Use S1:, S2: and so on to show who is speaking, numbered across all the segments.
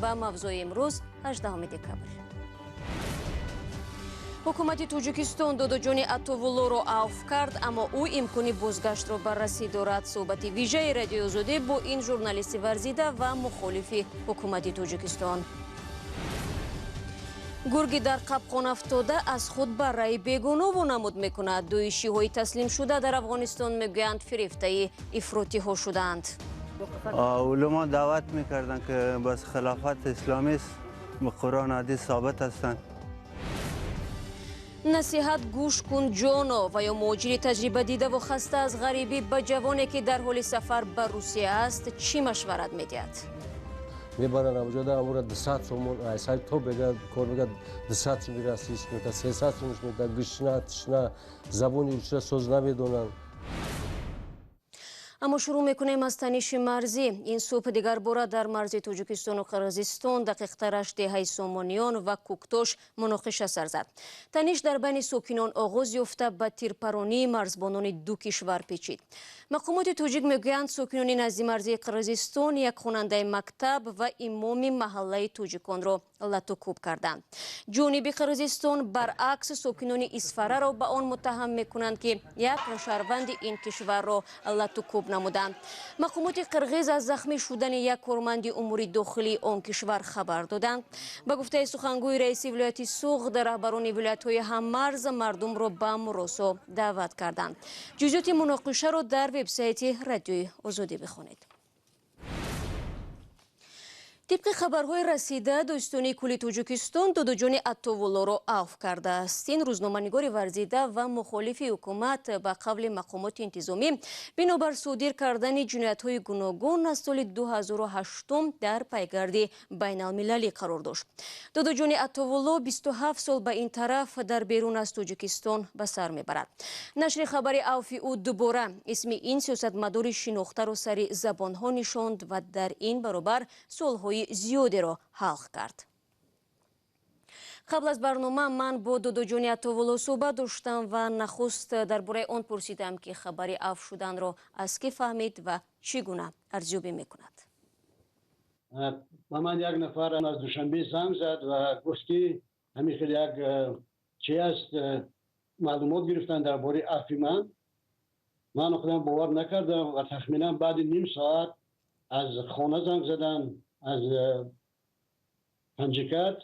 S1: Ба мавзӯи имрӯз, 18 декабр. Ҳукумати Тоҷикистон Додоҷони Атовуллоро авф кард, аммо ӯ имкони бозгаштро баррасӣ дорад. Суҳбати вижаи Радиои Озодӣ бо ин журналисти варзида ва мухолифи ҳукумати Тоҷикистон. Гурги дар қапқон афтода аз худ барраи бегуноҳ вонамуд мекунад. Доишиҳои таслимшуда дар Афғонистон мегӯянд, фирефтаи ифротиҳо шудаанд.
S2: علما دعوت میکردن که بس خلافت اسلامی است، به قرآن حدیث ثابت هستند.
S1: Насиҳат гӯш кун, ҷоно, ва ё муҳоҷири таҷрибадидаву хаста аз ғарибӣ ба ҷавоне, ки дар ҳоли сафар ба Русия аст, чӣ машварат медиҳад?
S3: Мебаранд амҷода, амура 200 сомон айсай то бега кор мега, 200 сум мирасиш мета, 300 сумш мета. Гушна, тишна, забони русия соз намедонанд.
S1: Аммо шурӯъ мекунем аз таниши марзӣ. Ин субҳ дигарбора дар марзи Тоҷикистону Қирғизистон, дақиқтараш деҳаи Сомониён ва Куктош, муноқиша сар зад. Таниш дар байни сокинон оғоз ёфта, ба тирпаронии марзбонони ду кишвар печид. Мақомоти тоҷик мегӯянд, сокинони назди марзии Қирғизистон як хонандаи мактаб ва имоми маҳаллаи тоҷиконро лату кӯб карданд. Ҷониби Қирғизистон баръакс сокинони Исфараро ба он муттаҳам мекунанд, ки як шаҳрванди ин кишварро лату кӯб намуданд. Мақомоти қирғиз аз захмӣ шудани як корманди умури дохилии он кишвар хабар доданд. Ба гуфтаи сухангӯи раиси вилояти Суғд, раҳбарони вилоятҳои ҳаммарз мардумро ба муросо даъват карданд. Ҷузъиёти муноқишаро дар вебсайти Радиои Озодӣ бихонед. Тибқи хабарҳои расида, Додситонии кулли Тоҷикистон Додоҷони Атовуллоро авф кардааст. Ин рӯзноманигори варзида ва мухолифи ҳукумат, ба қавли мақомоти интизомӣ, бинобар содир кардани ҷиноятҳои гуногун аз соли 2008 дар пайгарди байналмилалӣ қарор дошт. Додоҷони Атовулло 27 сол ба ин тараф дар берун аз Тоҷикистон ба сар мебарад. Нашри хабари авфи ӯ дубора исми ин сиёсатмадори шинохтаро сари забонҳо нишонд ва дар ин баробар суолҳои зиёдеро ҳал кард. Қабл аз барнома ман бо Додоҷони Атовулло суҳбат доштам ва нахуст дар бораи он пурсидам, ки хабари авф шуданро аз кӣ фаҳмид ва чӣ гуна арзёбӣ мекунад.
S4: Ба ман як нафар аз Душанбе занг зад ва гуфт, ки ҳамин хел як чи аст, маълумот гирифтан дар бораи афви ман. Ман худам бовар накардам ва тахминан баъди ним соат аз хона занг заданд, аз Панҷакент,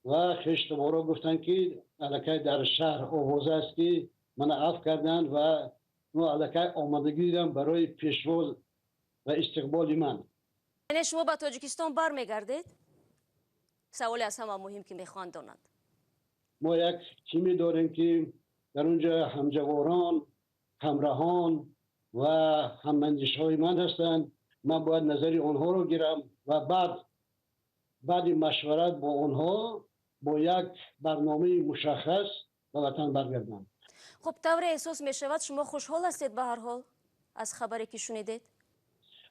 S4: ва хештуборо гуфтанд, ки аллакай дар шаҳр овоза аст, ки мана афв карданд ва аллакай омодагӣ дидам барои пешвоз ва истиқболи ман.
S1: Яъне шумо ба Тоҷикистон бармегардед? Саволе аз ҳама муҳим, ки мехоҳанд донанд.
S4: Мо як тиме дорем, ки дар онҷо ҳамҷаворон, ҳамраҳон ва ҳамандишҳои ман ҳастанд. Ман бояд назари онҳоро гирам ва баъд баъди машварат бо онҳо бо як барномаи мушаххас ба ватан баргардам.
S1: Хуб, тавре эҳсос мешавад, шумо хушҳол ҳастед. Ба ҳар ҳол, аз хабаре ки шунидед?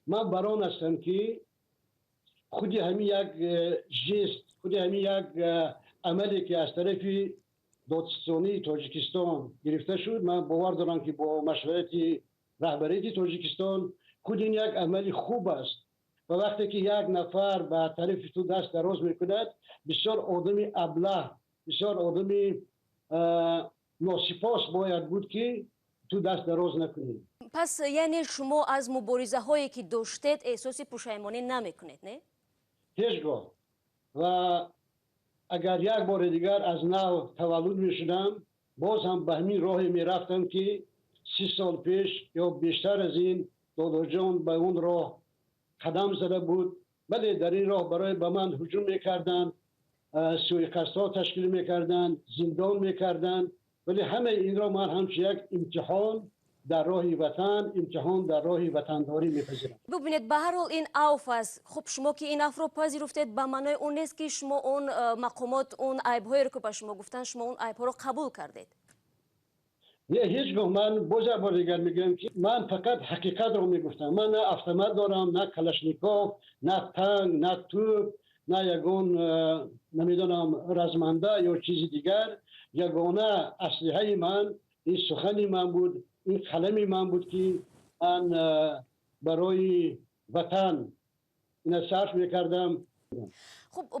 S4: Ман бар он ҳастам, ки худи ҳамин як жест, худи ҳамин як амале, ки аз тарафи додситонии Тоҷикистон гирифта шуд, ман бовар дорам, ки бо машварати раҳбарияти Тоҷикистон, худи ин як амали хуб аст. Ва вақте ки як нафар ба тарафи ту даст дароз мекунад, бисёр одами аблаҳ, бисёр одами носипос бояд буд, ки ту даст дароз накунӣ.
S1: Пас яъне шумо аз муборизаҳое, ки доштед, эҳсоси пушаймонӣ намекунед, не?
S4: Ҳеҷ гоҳ. Ва агар як бори дигар аз нав таваллуд мешудам, боз ҳам ба ҳамин роҳе мерафтам, ки 30 сол пеш ё бештар аз ин Додоҷон ба он роҳ қадам зада буд. Бале, дар ин роҳ барои ба ман ҳуҷум мекарданд, суиқасдҳо ташкил мекарданд, зиндон мекарданд, вале ҳамаи инро ман ҳамчун як имтиҳон дар роҳи ватан, имтиҳон дар роҳи ватандорӣ мепазирам.
S1: Бубинед, ба ҳар ҳол ин авф аст. Хуб, шумо ки ин афвро пазируфтед, ба маънои он нест, ки шумо он мақомот он айбҳоеро, ки ба шумо гуфтанд, шумо он айбҳоро қабул кардед.
S4: Не, ҳеҷ гоҳ. Ман боз як бор дигар мегӯям, ки ман фақат ҳақиқатро мегуфтам. Ман на автомат дорам, на Калашников, на танк, на тӯб, на ягон намедонам разманда ё чизи дигар. Ягона аслиҳаи ман ин сухани ман буд, ин қалами ман буд, ки ман барои ватан ина сарф мекардам.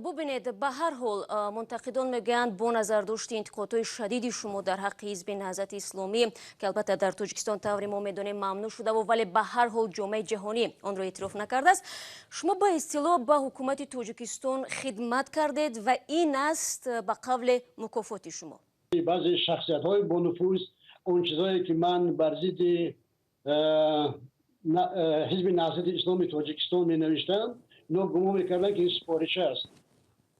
S1: Бубинед, ба ҳар ҳол мунтақидон мегӯянд, бо назардошти интиқодҳои шадиди шумо дар ҳаққи ҳизби Наҳзати Исломӣ, ки албатта дар Тоҷикистон тавре мо медонем мамнӯъ шудаву, вале ба ҳар ҳол ҷомеаи ҷаҳонӣ онро эътироф накардааст, шумо ба истилоҳ ба ҳукумати Тоҷикистон хидмат кардед ва ин аст ба қавле мукофоти шумо.
S4: Баъзе шахсиятҳои бонуфуз он чизҳое ки ман бар зидди ҳизби Наҳзати Исломии Тоҷикистон менавиштам, ино гумон мекарданд, ки ин супориша аст.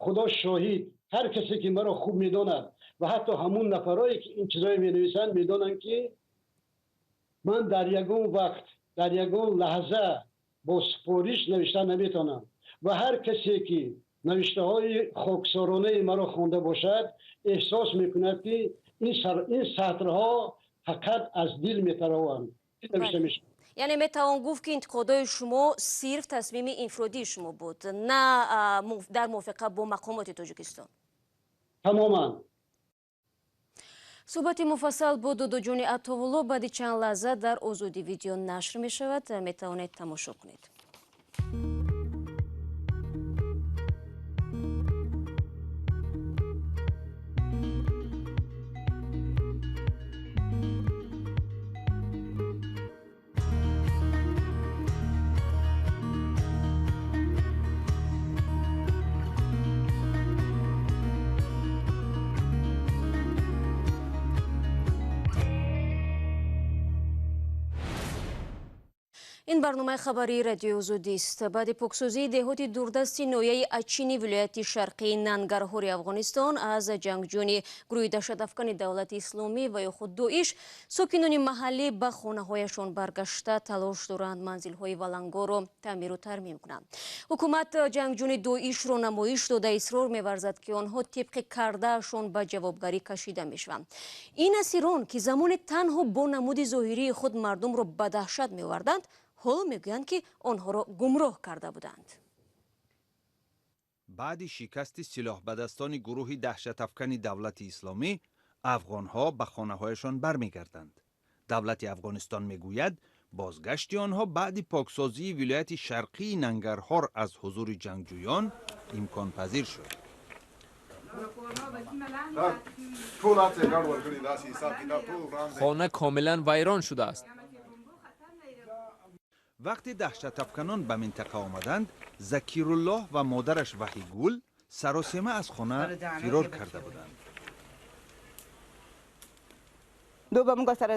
S4: Худо шоҳид, ҳар касе ки маро хуб медонад ва ҳатто ҳамун нафарое ки ин чизҳое менависанд, медонанд, ки ман дар ягон вақт, дар ягон лаҳза бо супориш навишта наметавонам ва ҳар касе ки навиштаҳои хоксоронаи маро хонда бошад, эҳсос мекунад, ки ин сатрҳо фақат аз дил метарованд, навишта мешавад.
S1: Яъне метавон гуфт, ки интиқодҳои шумо сирф тасмими инфиродии шумо буд, на дар мувофиқа бо мақомоти Тоҷикистон?
S4: Тамоман.
S1: Суҳбати муфассал бо Додоҷони Атовулло баъди чанд лаҳза дар Озодӣ видео нашр мешавад, метавонед тамошо кунед. Ин барномаи хабарии Радиои Озодист. Баъди поксозии деҳоти дурдасти ноҳияи Ачини вилояти шарқии Нангарҳори Афғонистон аз ҷангҷӯёни гурӯҳи даҳшатафкани Давлати Исломӣ ва ё худ Доиш, сокинони маҳаллӣ ба хонаҳояшон баргашта талош доранд манзилҳои валангорро таъмиру тармим кунанд. Ҳукумат ҷангҷӯёни Доишро намоиш дода исрор меварзад, ки онҳо тибқи кардаашон ба ҷавобгарӣ кашида мешаванд. Ин асирон, ки замоне танҳо бо намуди зоҳирии худ мардумро ба даҳшат меоварданд, ҳоло мегӯянд, ки онҳоро гумроҳ карда буданд.
S5: Баъди шикасти силоҳбадастони гурӯҳи даҳшатафкани Давлати Исломӣ, афғонҳо ба хонаҳояшон бармегарданд. Давлати Афғонистон мегӯяд, бозгашти онҳо баъди поксозии вилояти шарқии Нангарҳор аз ҳузури ҷангҷӯён имконпазир шуд.
S6: Хона комилан вайрон шудааст.
S5: Вақте даҳшатафканон ба минтақа омаданд, Закируллоҳ ва модараш Ваҳигул саросема аз хона фирор карда буданд.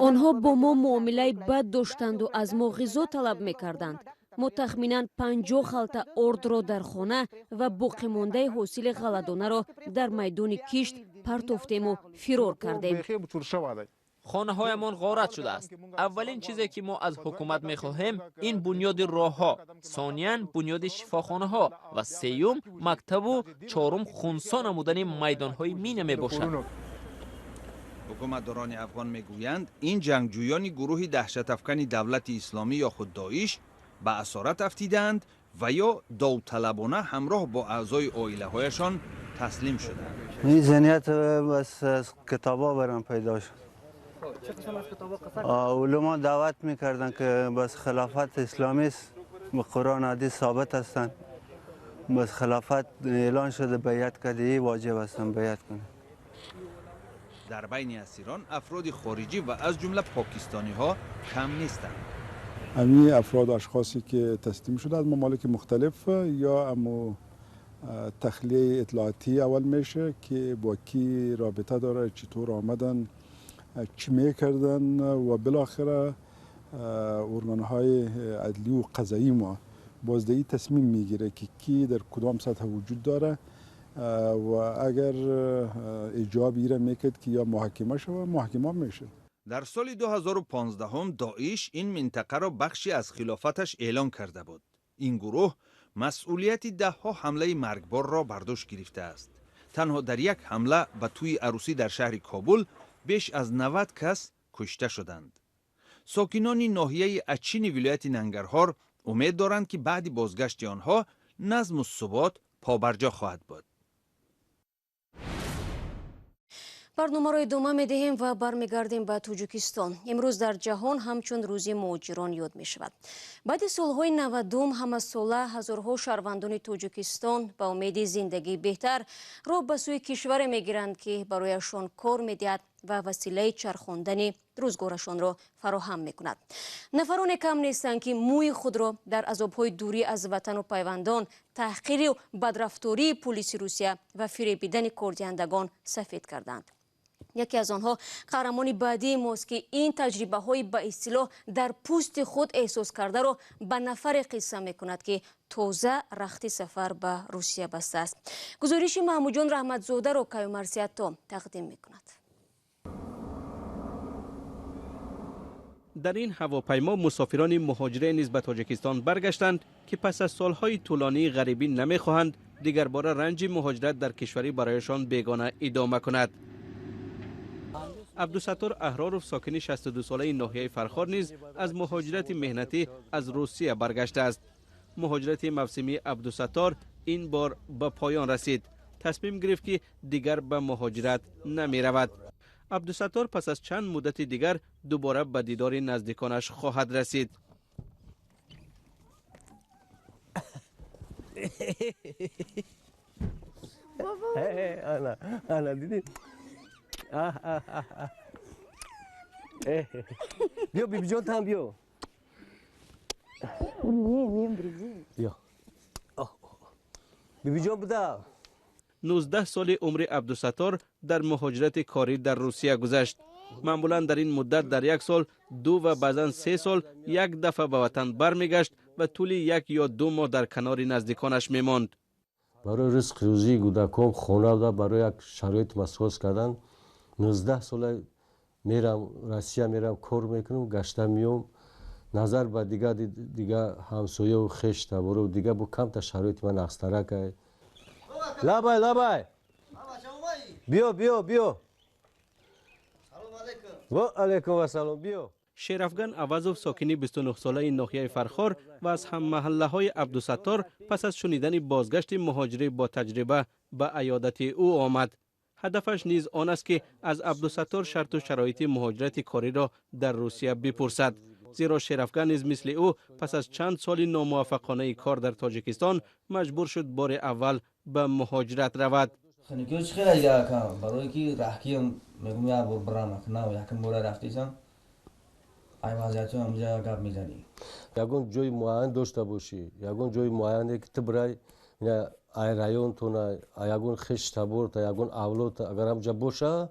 S1: Онҳо бо мо муомилаи бад доштанду аз мо ғизо талаб мекарданд. Мо тахминан 50 халта ордро дар хона ва боқимондаи ҳосили ғалладонаро дар майдони кишт партофтему фирор кардем.
S6: Хонаҳоямон ғорат шудааст. Аввалин чизе ки мо аз ҳукумат мехоҳем, ин бунёди роҳҳо, сониян бунёди шифохонаҳо ва сеюм мактабу чорум хунсо намудани майдонҳои мина мебошад.
S5: Ҳукуматдорони афғон мегӯянд, ин ҷангҷӯёни гурӯҳи даҳшатафкани Давлати Исломӣ ё худ Доиш ба асорат афтидаанд ва ё довталабона ҳамроҳ бо аъзои оилаҳояшон таслим шуданд.
S2: Ин зеҳният бас аз китобҳо барам пайдо шуд. علما دعوت میکردن که بس خلافت اسلامی است، به قرآن حدیث ثابت هستند، بس خلافت اعلان شده، بیعت کرده، ای واجب هستن بیعت کنه.
S5: در بین اسیران افراد خارجی و از جمله پاکستانی ها کم نیستند.
S7: امی افراد و اشخاصی که تسلیم شده از ممالک مختلف یا امو تخلیه اطلاعاتی اول میشه که با کی رابطه داره، چطور آمدن، چی میکردن و بالاخره ارگانهای عدلی و قضایی ما بازدهی تصمیم میگیره که کی در کدام سطح وجود داره و اگر ایجاب ایره میکرد که یا محاکمه شود، محاکمه میشه.
S5: در سال 2015 داعش این منطقه را بخشی از خلافتش اعلان کرده بود. این گروه مسئولیت ده ها حمله مرگبار را بر دوش گرفته است. تنها در یک حمله به توی عروسی در شهر کابل بیش از 90 کس کشته شدند. ساکنان ناحیه اچین ولایت ننگرهار امید دارند که بعد بازگشت آنها نظم و ثبات پابرجا خواهد بود.
S1: Барномаро идома медиҳем ва бармегардем ба Тоҷикистон. Имрӯз дар ҷаҳон ҳамчун рӯзи муҳоҷирон ёд мешавад. Баъди солҳои 90 ҳамасола ҳазорҳо шаҳрвандони Тоҷикистон ба умеди зиндагии беҳтар роҳ ба сӯи кишваре мегиранд, ки барояшон кор медиҳад ва василаи чархондани рӯзгорашонро фароҳам мекунад. Нафароне кам нестанд, ки мӯи худро дар азобҳои дурӣ аз ватану пайвандон, таҳқиру бадрафтории пулиси Русия ва фиребидани кордиҳандагон сафед карданд. Яке аз онҳо қаҳрамони баъдии мост, ки ин таҷрибаҳои ба истилоҳ дар пӯсти худ эҳсос кардаро ба нафаре қисса мекунад, ки тоза рахти сафар ба Русия бастааст. Гузориши Маҳмудҷон Раҳматзодаро Каюмарсиятто тақдим мекунад.
S8: Дар ин ҳавопаймо мусофирони муҳоҷире низ ба Тоҷикистон баргаштанд, ки пас аз солҳои тӯлонии ғарибӣ намехоҳанд дигарбора ранҷи муҳоҷират дар кишварӣ барояшон бегона идома кунад. Абдусаттор Аҳроров, сокини 62-солаи ноҳияи Фархор, низ аз муҳоҷирати меҳнатӣ аз Русия баргаштааст. Муҳоҷирати мавсимии Абдусаттор ин бор ба поён расид. Тасмим гирифт, ки дигар ба муҳоҷират намеравад. Абдусаттор пас аз чанд муддати дигар дубора ба дидори наздиконаш хоҳад расид.
S3: Биё, бибиҷон, там биё. Биё. Бибиҷон буда.
S8: 19 соли умри Абдусаттор дар муҳоҷирати корӣ дар Русия гузашт. Маъмулан дар ин муддат дар як сол, 2 ва баъзан 3 сол як дафъа ба ватан бармегашт ва тӯли 1 ё 2 моҳ дар канори наздиконаш мемонд.
S3: Барои ризқ рӯзии кӯдакон хона барои як шароит масоз кардан 19 сола мерам Россия, мерам кор мекунам, гашта миём. Назар ба дига ҳамсояву хеш табору дига бо камта шароити ман нақстарак. Лабай, лабай. Биё, биё, биё. Ва алайкум ассалом, биё.
S8: Шерафган Авазов, сокини 29-солаи ноҳияи Фархор ва аз ҳаммаҳаллаҳои Абдусаттор, пас аз шунидани бозгашти муҳоҷирӣ бо таҷриба ба аёдати ӯ омад. Ҳадафаш низ он аст, ки аз Абдусаттор шарту шароити муҳоҷирати кориро дар Русия бипурсад. Зеро Шерафган низ мисли ӯ пас аз чанд соли номуваффақонаи кор дар Тоҷикистон маҷбур шуд бори аввал ба муҳоҷират равад.
S9: Барое ки раҳкиям мегум як бор барам, якм бора рафтисам, ай вазъияту ҳамҷа гап мезанӣ.
S3: Ягон ҷои муайян дошта бошӣ, ягон ҷои муайяне ки ту бирай, ай районтона, ягон хеш таборта, ягон авлодта, агар ҳамҷа боша,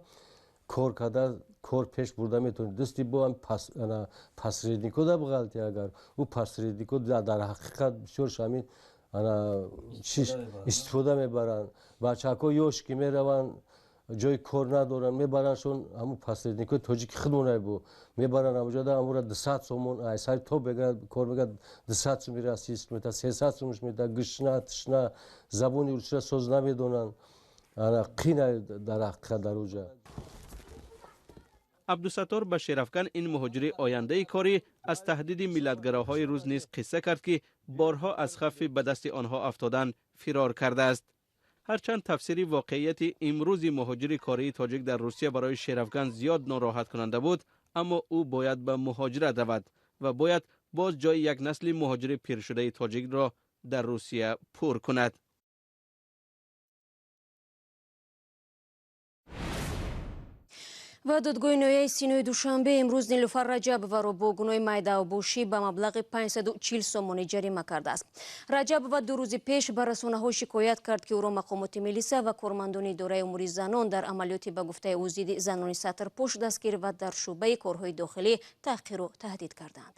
S3: кор карда кор пеш бурда метавонӣ. Дасти бо ҳам посреднико да бғалти, агар ӯ посреднико дар ҳақиқат бисёр ҳамин чиз истифода мебаранд. Бачаҳако ёш ки мераванд, ҷои кор надоранд, мебарандшон ҳамун посредникои тоҷики худмонай бу мебаранд ҳамуҷода ҳамура 200 сомон айсари то бегирад кор мегирад, 200 сум мирасист мета, 300 сумш мета, гушна тишна, забони русия соз намедонанд. Қина дар ҳақиқат дар уҷа.
S8: Абдусаттор ба Шерафган, ин муҳоҷири ояндаи корӣ, аз таҳдиди миллатгароҳои рӯз низ қисса кард, ки борҳо аз хавфи ба дасти онҳо афтодан фирор кардааст. Ҳарчанд тафсири воқеияти имрӯзи муҳоҷири кории тоҷик дар Русия барои Шерафган зиёд нороҳаткунанда буд, аммо ӯ бояд ба муҳоҷират равад ва бояд боз ҷои як насли муҳоҷири пиршудаи тоҷикро дар Русия пур кунад.
S1: Ва додгоҳи ноҳияи Синои Душанбе имрӯз Нилуфар Раҷабоваро бо гуноҳи майдаобошӣ ба маблағи 540 сомонӣ ҷарима кардааст. Раҷабова 2 рӯзи пеш ба расонаҳо шикоят кард, ки ӯро мақомоти милиса ва кормандони идораи умури занон дар амалиёти ба гуфтаи ӯ зидди занони сатрпӯш дастгир ва дар шӯъбаи корҳои дохилӣ таҳқиру таҳдид карданд.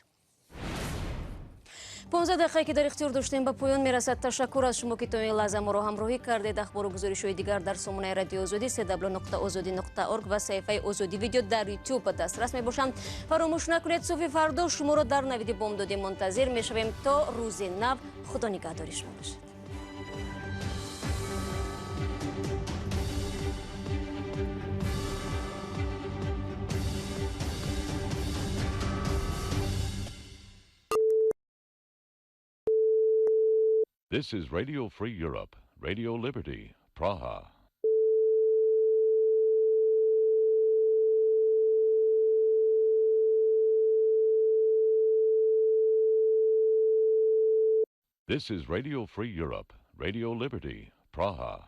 S1: 15 дақиқае ки дар ихтиёр доштем ба поён мерасад. Ташаккур аз шумо, ки то ин лаҳза моро ҳамроҳӣ кардед. Ахбору гузоришҳои дигар дар сомонаи Радиои Озодӣ cw.ozodi.org ва саҳифаи Озодӣ видео дар YouTube ба дастрас мебошанд. Фаромӯш накунед, субҳи фардо шуморо дар навиди бомдодӣ мунтазир мешавем. То рӯзи нав Худо нигаҳдори шумо бошад.
S10: This is Radio Free Europe, Radio Liberty, Praha. This is Radio Free Europe, Radio Liberty, Praha.